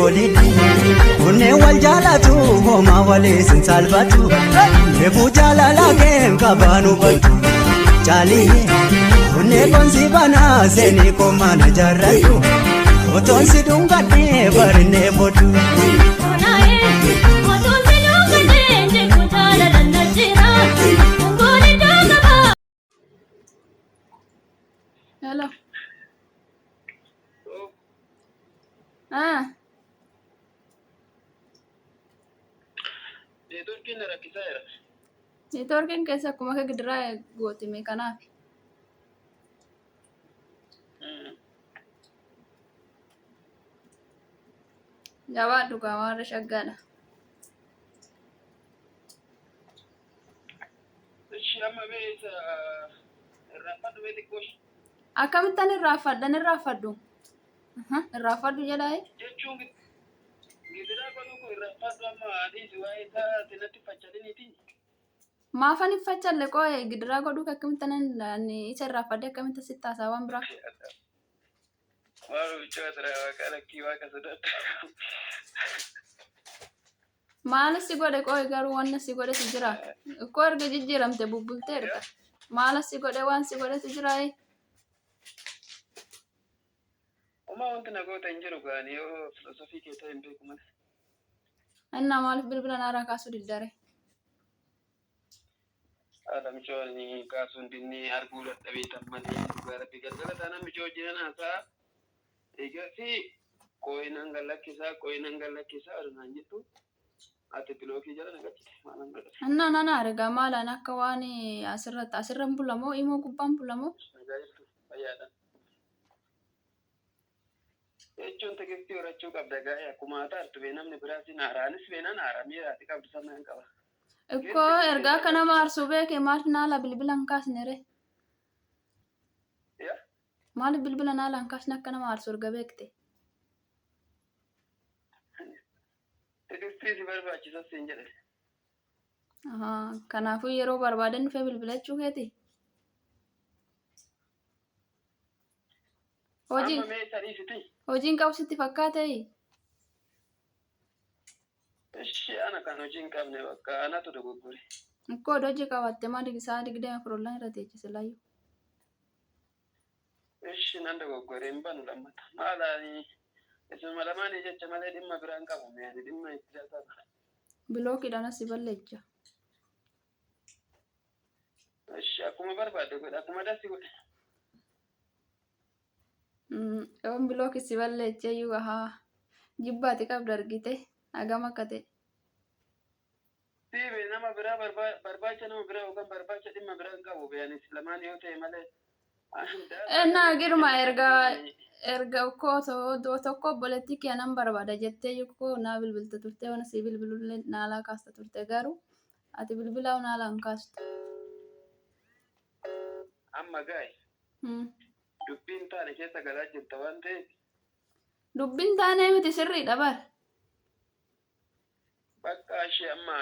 Goliddi Onneen wal jaalatu homaa waliis hin salphatu. Reefuu jaalala keen qabaan hubatu. Caalii onnee koonsi banaa seenii komaan ijaarradhu. Otoon si dhungadhee barinee fodhu. Hello. Ah, Neetworkiin na rakkisaa jira. Neetworkiin keessa akkuma akka gidiraa gootime kanaaf. Jabaadhu gaa warra shaggaadha. Ishi amma mee isa irraanfadhu mee xiqqoo ishee. Akkamittan irraanfadha irraanfadhu. Irraanfadhu jedhaa. Jechuun gidiraa godhuu koo irraanfadhu amma adiisi waa'ee isaa ati natti fachaliniiti. Maafan hin facalle qooye gidiraa godhuu kee akkamittan ani isa irraanfadhe akkamitti sitti haasaa waan biraa. Maal bichoo atiraa waaqa lakkii waaqa sodaadhu. Maal si godhe qooyi garuu wanna si godhe si jira. Ikkoo erga jijjiiramte bubbulteerta. Maal si godhe waan si godhe si jira. Homaa wanti na goota hin jiru gaani yoo filosofii kee ta'e hin beeku malee. Innaa maaliif bilbila naaraa kaasuu diddare? Haadha micoo ani kaasuun dinnee arguu dadhabee tan malee dhugaa rabbi galgala taanaan micoo wajjinan haasa'a eegasii qooyi nan gallakkisaa qooyi nan gallakkisaa odoo naan jettu ati bilookii jala na galchite maalan godha. Innaa nan aare gaa maalaan akka waan asirratti asirran bulamoo imoo gubbaan bulamoo? Nagaa jirtu fayyaadha. Jechuun tigistii horachuu qabda gaa'e akkuma ati aartu bee namni biraa sin aara anis beenaan aara miira ati qabdu sana hin qaba. Ikkoo erga akka nama aarsuu beeke maaliif naala bilbila hin kaasne ree? Yaa Maaliif bilbila naala hin kaasne akka nama aarsu erga beekte? Tigistii si barbaachisa siin jedhe. Ahaa, kanaafuu yeroo barbaadan dhufee bilbilachuu keeti? Hojii Amma mee isa dhiisiti. hojiin qabu sitti fakkaatee? Ishi ana kan hojii hin qabne bakka anatu dogoggore. Ikkoo hojii qabaatte maa sa'a 24 ollaan irra teechise laayyuu. Ishi nan dogoggore hin banu lammata. Maal ani isuma lamaanii jecha malee dhimma biraa hin qabu mee ani dhimma itti jaataa. Bilookiidhaan asii balleecha. Ishi akkuma barbaadde godhe akkuma dasi godhe. Yoon bilookii si balleeche iyyuu ahaa jibbaati qabdu argite hagam akka ta'e. Siibe nama biraa barbaacha nama biraa yookaan barbaacha dhimma biraa hin qabu be anis lamaan yoo ta'e malee. Ennaa girma erga erga koo tokko obboleettii kee nan barbaada jettee koo naa bilbilta turte waan si bilbilullee naalaa kaasta turte garuu ati bilbilaa naalaa hin kaastu. Amma gaa'e dubbiin taane keessa galaa jirta waan ta'eef. Dubbiin taanee miti sirriidha bar. Bakka ishee amma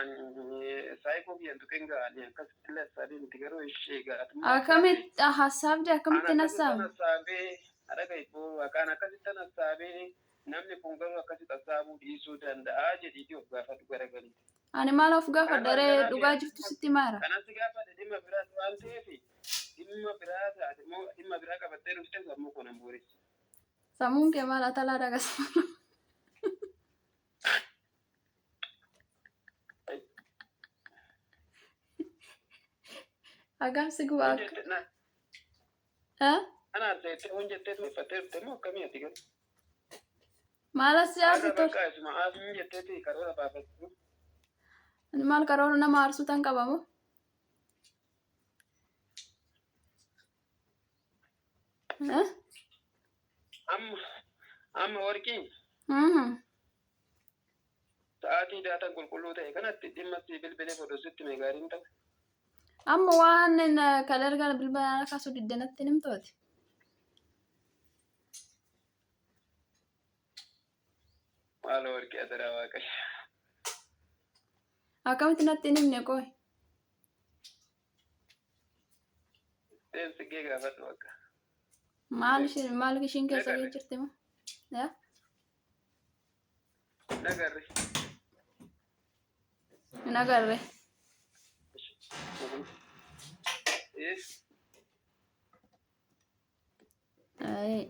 saayikoo kiyyan tuqeen ga'anii akkasitti illee hassaabee miti garuu ishee ga'atummaa. Akkamitti hassaabde akkamitti hassaabde? Hassaabee dhaga ibboo akkaan akkasitti hassaabee namni kun garuu akkasitti hassaabuu dhiisuu danda'a jedhiitii of gaafadhu garagalii. Ani maal of gaafadha ree dhugaa jirtu sitti maara. Kanas gaafadhe dhimma biraas waan ta'eef dhimma biraa taate immoo dhimma biraa qabattee dhufte sammuu koo nan booressa. Sammuun kee maal atalaa dhagas. Hagam si gubaa akka. Ana arseettee hun jettee uffattee dhufte immoo akkamii ati garuu? Maal as Har'a aarsi tol? bakka isuma aasni jetteeti karoora baafattu. Ani maal karoora nama aarsuu tan qabamu? Amma amma warqiin sa'aatii daataan qulqulluu ta'e kanatti dhimma si bilbilee fodhositti mee gaariin ta'u. Amma waan kan erga bilbila kaasuu diddanatti nimtooti. Maaloo warqii adaraa waaqayyo. Akkamitti natti hin himne qoy? Deemsi gee gaafadhu bakka. Maal ishiin maal ishiin keessa Meeqa? jirti moo? Yaa? Nagarre. Hin agarre. Eh, Ay.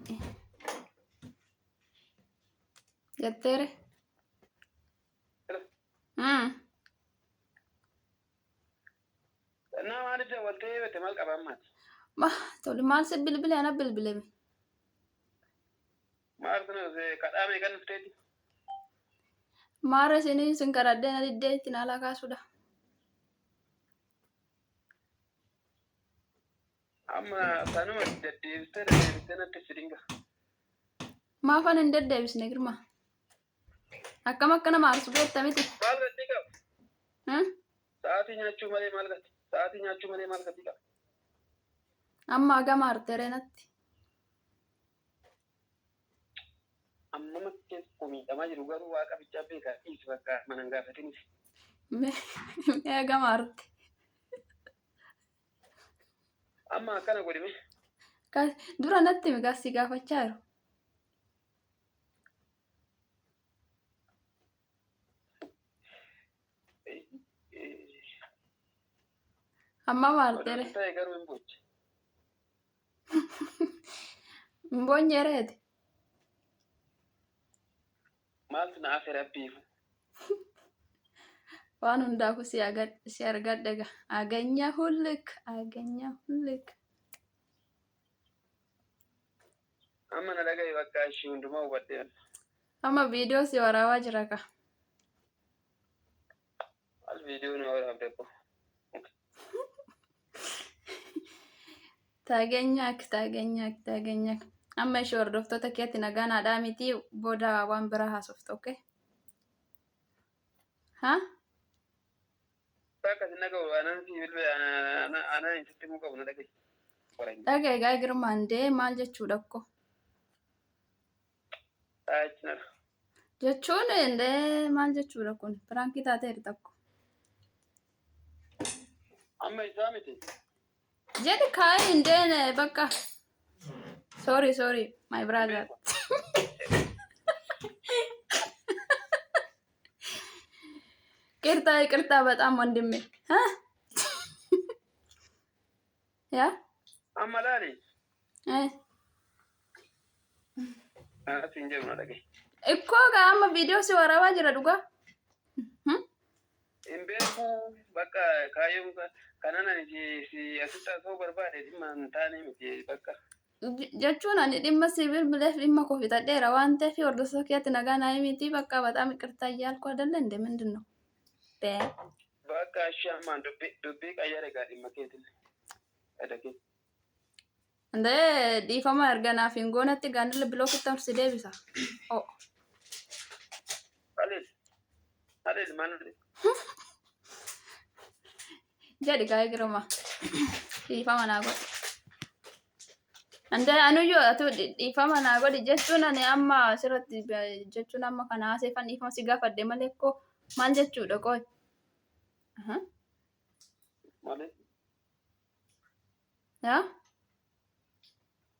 Jetteere? Naa maaliif dawwaltee bette maal qaba ammaati? Ma tole maal si bilbile ana bilbileme. Maal kun kadhaa meeqan dhufteeti? Maara isinii sin kadhadhee na diddee ittiin alaa kaasuudha. Amma sanuma deddeebistee deddeebistee natti fidinga. Maafan hin deddeebisne Girma? Akkam akka nama aarsu beekta miti? Maal gatii qaba? Sa'aatii nyaachuu malee maal gati? Sa'aatii nyaachuu malee maal gatii qaba? Amma hagam aartere natti. Amma keessa koo miidhamaa jiru garuu waaqa bichaa beekaa dhiisi bakka mana hin gaafatinis. Mee hagam aarte? Amma akkana godhime. Dura natti himi si gaafachaa jiru. Amma aartere? Oduu ta'e garuu hin boche. Hin boonyereeti. Maaltu na hafe rabbiifu? Waan hundaafuu si argadhe gaa. Aganya hullik aganya hullik. Amma na dhagaye bakka ishii hundumaa hubadhee. Amma viidiyoo si waraabaa jira ka. Maal viidiyoo na waraabde ko? Taageenyaak taageenyaak taageenyaak. Amma ishee hordoftoota keetti nagaa naadhaa miti booda waan biraa haasofta okay? Ha? Akka isin dhaga'u anaan si bilbila anaan isitti himuu qabu na dhagaye. Dhagaye gaa Girmaan dee maal jechuudha ko? Achi nara. Jechuun indee maal jechuudha kun? Piraankii taateerta tokko. Amma isaa miti. Jedhi kaa'ee indee bakka. Sorry, sorry, my brother. ይቅርታ ይቅርታ፣ በጣም ወንድሜ ያ Amma laali. Siin jedhu na dhagaye. እኮ amma viidiyoo si waraabaa jira dhugaa. Hin beeku bakka kaayyoon kanan ani si asitti haasa'uu barbaade dhimma hin taane miti bakka. Jechuun ani dhimma si bilbileef dhimma koo fixadheera waan ta'eef hordoftoota keetti nagaa naa miti bakka በጣም ይቅርታ እያልኩ አይደለ እንደ ምንድን ነው? Bakka ishee ammaan dubbii qayyare gaa dhimma keetiin. Dhagee. እንደ dhiifama erga naaf hin goonetti gaandila bilookitti si deebisa. Oh. Halil. Halil maal Jedhi gaa Girma. Dhiifama naa godhi. Ande anuyyuu atu dhiifama naa godhi jechuun ani amma asirratti jechuun amma kana haaseefan dhiifama si gaafadhe malee koo maal jechuudha qoy. Maali? Yaa?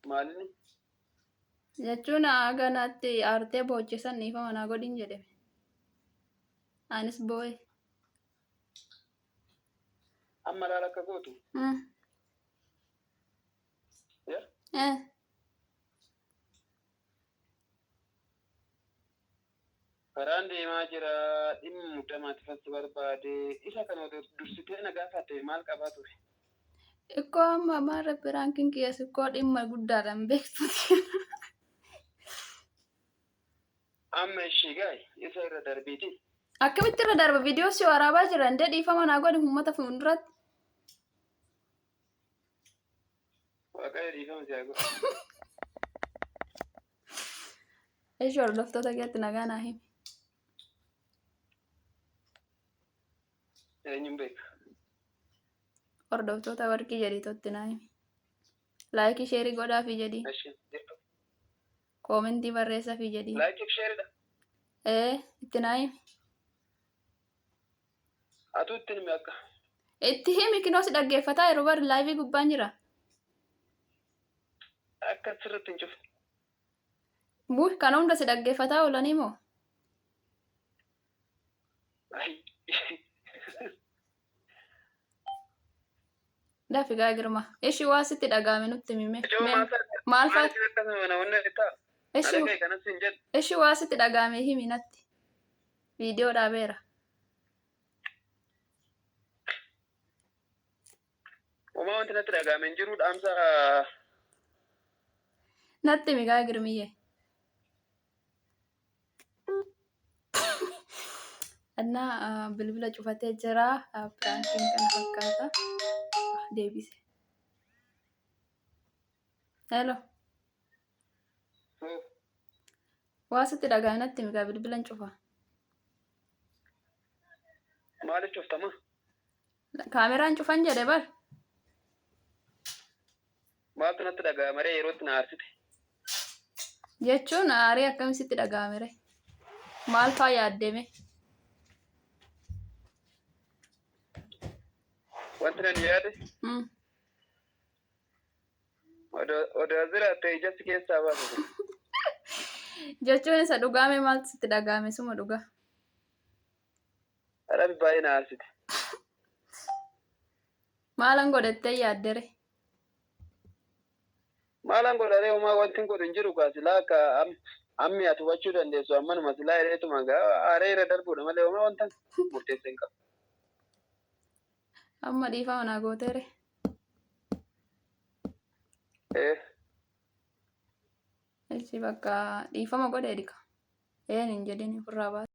Maalini? Jechuun haga natti aartee boochisan dhiifama naa godhin jedhame. Anis boo'e. Amma laala akka gootu. Yaa? Eh. Karaan deemaa jira dhimma muddamaatti fassi barbaade isa kana dursitee na gaafatte maal qabaa ture? Ikkoo amma maarra piraankiin kiyas ikkoo dhimma guddaadhaan beektuuti. Amma ishii gaay isa irra darbiiti. Akkamitti irra darba viidiyoo si waraabaa jira indee dhiifama naa godhi uummata fuulduratti. Waaqayyo dhiifama si haa godhu. Ishee hordoftoota keetti nagaa naa himi. Eenyuun beeka? Hordoftoota warqii jedhiitotti naa himi. Like share godhaafii jedhii. Ishee jirtu. Comment barreessaafii jedhii. Like sharedha. Ee itti naa himi. Atuu itti himi akka. Itti himi kinoo si dhaggeeffataa yeroo bari live gubbaan jira. Akka sirriitti hin cufne. Buu kana hunda si dhaggeeffataa oolanii moo? Dafi gaa Girma. Ishi waa sitti dhaga'ame nutti himi mee. Mee maal fa'a? Ishi ishi waa sitti dhaga'ame himi natti. Viidiyoo dhaabeera. Homaa wanti natti dhaga'ame hin jiru dhaamsa. Natti himi gaa Girmiyyee. Annaa bilbila cufatee jira. Piraankiin kana fakkaata. Deebise. Hello. Waa sitti dhaga'ame natti himi gaa bilbilan cufa. Maaliif cuftama? Kaameraan cufan jedhe bar. Maaltu natti dhaga'ama ree yerootti na aarsite? Jechuun aarii akkamii sitti dhaga'ame ree? Maal faa yaaddeme? Wanti nan yaade odoo as jiraatte ija si keessaa baasa ture. Jechuun isa dhugaame maaltu sitti dhaga'ame suma dhugaa? Rabbi baay'ee na aarsite. Maalan godhattee yaaddere? Maalan godharee homaa wanti hin godhu hin jiru kaa silaa akka ammi ati hubachuu dandeessu ammanuma silaa jedheetuma gaa aaree irra darbuudha malee homaa wanta murteesse hin qabu. Amma dhiifama naa gooteere. Ee. Ichi bakka dhiifama godhee dhika. Een hin jedhin ofirraa baasa.